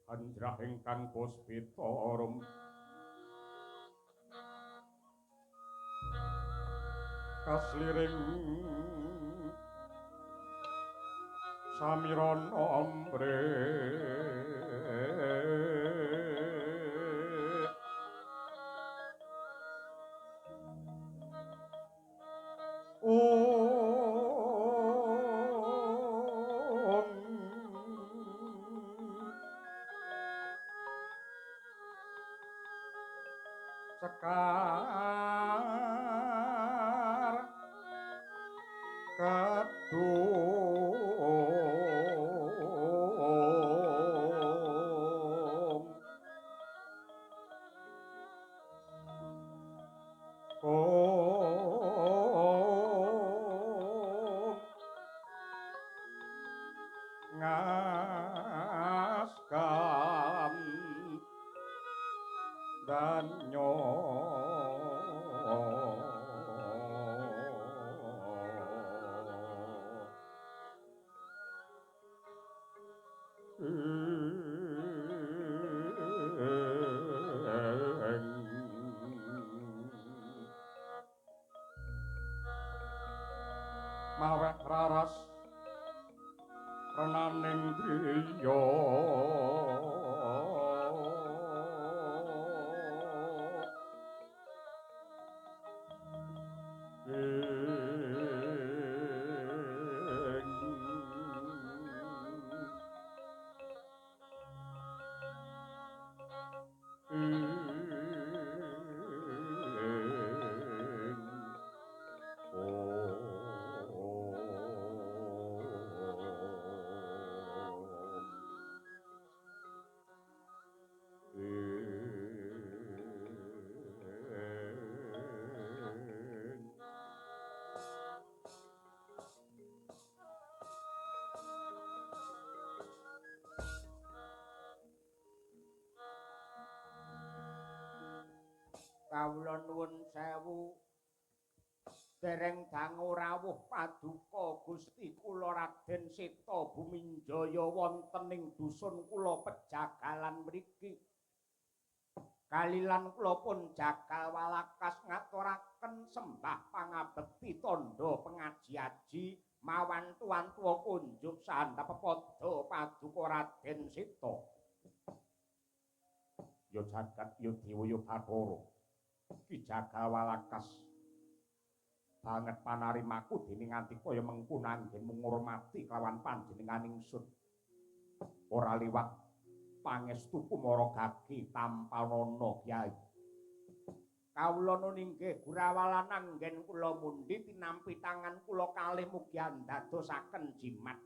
Anjrah ingkang puspita arum kasliring samirana ambre Sekar kadung kong ngaskam danyo maweh raras renaning driya Kawula nuwun sewu dereng dangu rawuh paduka Gusti kula Raden Seta Buminjaya wonten ing dusun kula Pejagalan mriki. Kalilan kula pun jagal walakas ngaturaken sembah pangabekti tandha pengaji-aji mawan tuan-tuwa kunjuk sahandap pepada paduka Raden Seta. Ya jagat ya dewa ya Bathara. Ki jagal walakas banget panarimaku dening nganti kaya mengkono anggenmu ngurmati kelawan panjenengan ingsun. Ora liwat pangestu kumara gagi tampanana Kyai. Kawula nun inggih gurawalan anggen kula mundhi tinampi tangan kula kalih mugi andadosaken jimat.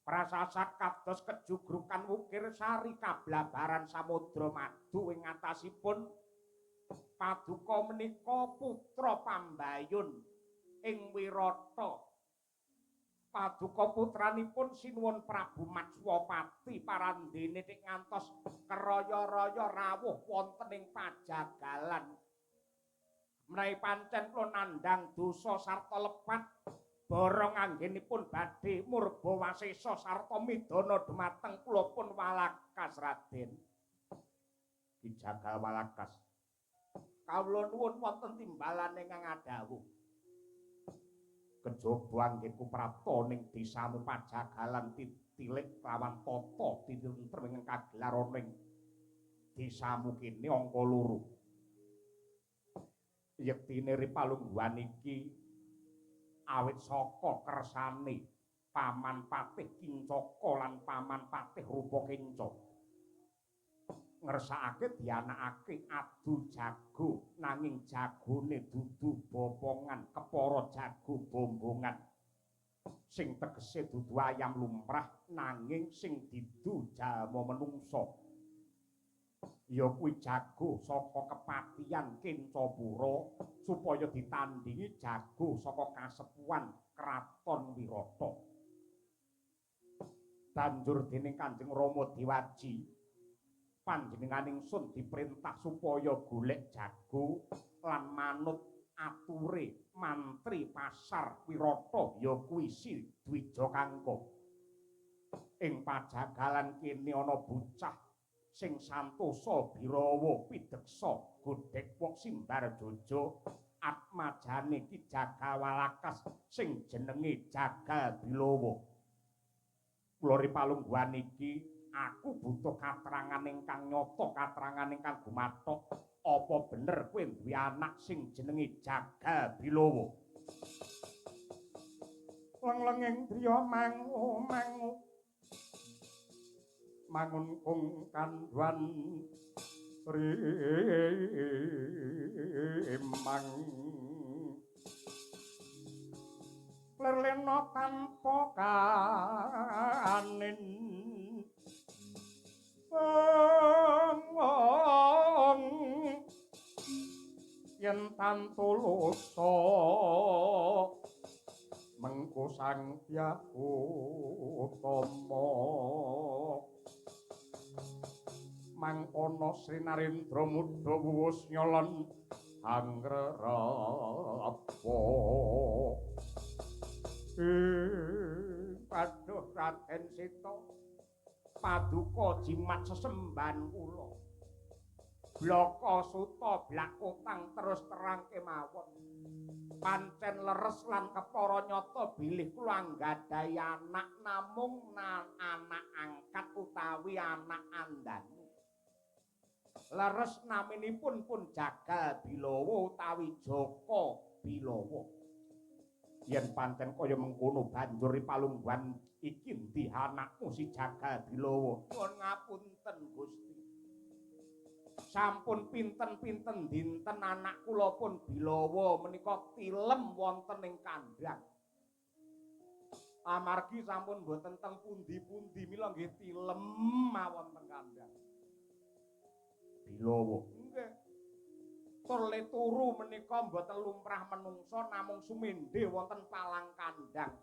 Prasasat kados kejugrukan wukir sari kablabaran samudra madu ing atasipun paduka menika putra pambayun ing Wirata. Paduka putranipun sinuwun Prabu Matswapati parandene nek ngantos keraya-raya rawuh wonten ing Pajagalan. Menawi pancen kula nandhang dosa sarta lepat borong anggenipun badhe murba wasesa sarta midana dumateng kula pun walakas Raden. Ki jagal walakas. Kawula nuwun wonten timbalane ingkang adhawuh. Kejaba anggenku prapta ning desamu Pajagalan titilik lawan tata tinentrem ingkang kagelar ana ing desamu kene angka 2. Yektine ri palungguhan iki awit saka kersane Paman Patih Kincaka lan Paman Patih Rupa Kenca. Ngersakake dianakake adu jago nanging jagone dudu bopongan kepara jago bombongan sing tegese dudu ayam lumrah nanging sing didu jalma menungsa ya kuwi jago saka kepatihan Kencapura supaya ditandingi jago saka kasepuhan Kraton Wirata. Banjur dening Kanjeng Rama Dewaji panjenengan ingsun diperintah supaya golek jago lan manut ature mantri pasar Wirata ya kuwi Si Dwija Kangka. Ing pajagalan kene ana bocah sing santosa birawa pideksa godhek wong simbar jojo atmajane Ki Jagal Walakas sing jenenge Jagal Bilawa. Kula ripalungguhan iki aku butuh katerangan ingkang nyata, katerangan ingkang gumathok. Apa bener kowe duwe anak sing jenenge Jagal Bilawa? Leng-lenging driya mangu-mangu mangun kung kandhuan rimang lerlena tanpa kanin wong yen tantulusa mengko Sang Hyang Utama mangkono Sri Narendra mudha wuwus nyolon angrerapa. Paduh Raden Seta, paduka jimat sesembahan kula. Blaka suta blak kotang terus terang kemawon. Pancen leres lan kepara nyata bilih kula anggadhahi anak namung anak angkat utawi anak andanu. Leres naminipun pun Jagal Bilawa utawi Jaka Bilawa. Yen pancen kaya mengkono banjur palungguhan iki endi anakmu si Jagal Bilawa? Nyuwun ngapunten Gusti. Sampun pinten-pinten dinten anak kula pun Bilawa menika tilem wonten ing kandhang. Amargi sampun boten teng pundi-pundi mila nggih tilem mawon teng kandhang. Bilawa. Nggih. Tur le turu menika mboten lumrah menungsa namung sumendhe wonten palang kandhang.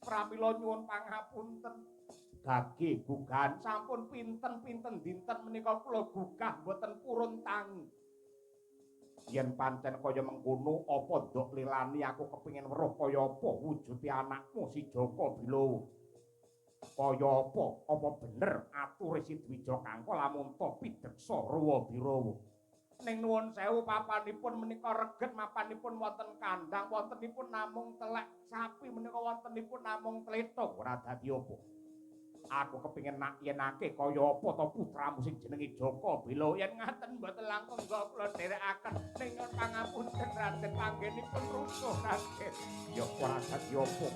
Pramila nyuwun pangapunten. Gage gugahan sampun pinten-pinten dinten menika kula gugah mboten purun tangi. Yen pancen kaya mengkono apa ndok lilani aku kepengin weruh kaya apa wujude anakmu si Jaka Bilawa. Kaya apa? Apa bener ature si Dwija Kangka lamun ta pideksa Ruwa Birawa? Ning nuwun sewu papanipun menika reget mapanipun wonten kandhang wontenipun namung telek sapi menika wontenipun namung tletong ora dadi apa. Aku kepengin nak yenake kaya apa ta putramu sing jenenge Jaka Bilawa. Yen ngaten mboten langkung nggo kula dherekaken ning nyuwun pangapunten Raden panggenipun rusuh Raden. Ya ora dadi apa.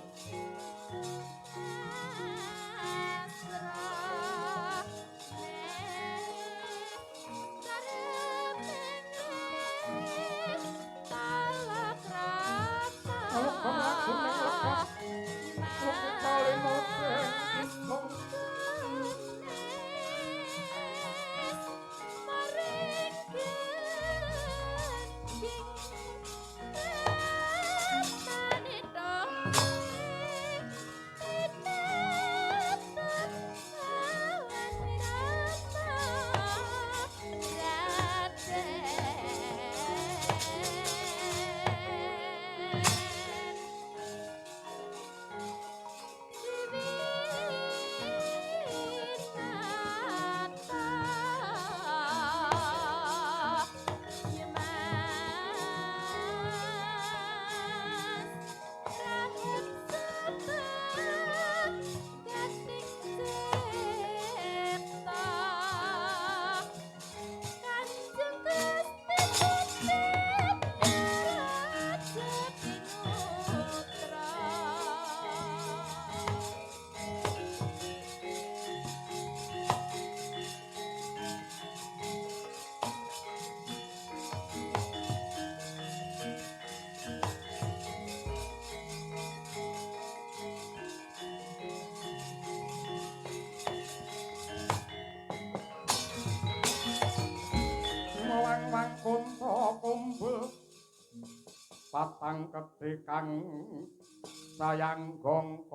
Patang kedhe kang sayang gongkara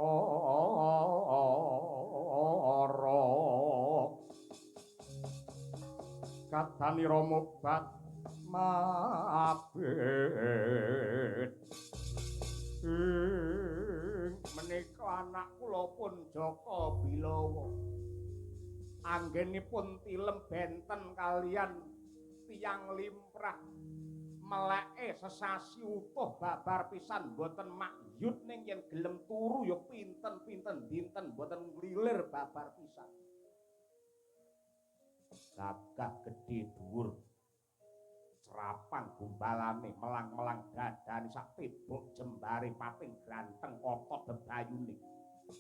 kadanira mobat mabit menika anak kula Ramanipun Jaka Bilawa. Anggenipun tilem benten kalian tiyang limrah. Meleke sesasi utuh babar pisan mboten makyut, ning yen gelem turu ya pinten-pinten dinten mboten nglilir babar pisan. Gagah gedhe dhuwur. Crapang gumbalane, melang-melang dadane, sak tebok jembare pating granteng otot bebayune.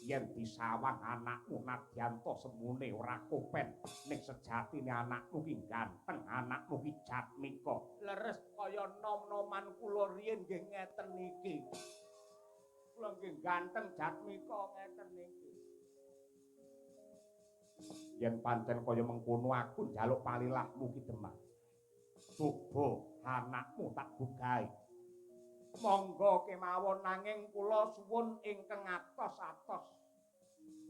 Yen disawang anakmu nadyan ta semune ora kopen, ning sejatine anakmu ki ganteng, anakmu ki Jatmika. Leres kaya nom-noman kula riyin nggih ngeten iki. Kula nggih ganteng Jatmika ngeten iki. Yen pancen kaya mengkono aku njaluk palilahmu Ki Demang. Coba anakmu tak gugahi. Monggo kemawon, nanging kula suwun ingkang atos-atos.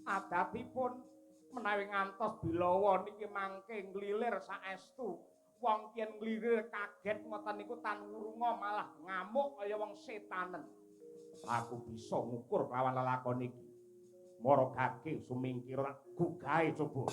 Adatipun menawi ngantos Bilawa niki mangke nglilir saestu. Wong yen nglilir kaget ngoten niku tan wurunga malah ngamuk kaya wong setanen. Aku bisa ngukur kelawan lelakon iki. Mara gage sumingkir tak gugahe coba.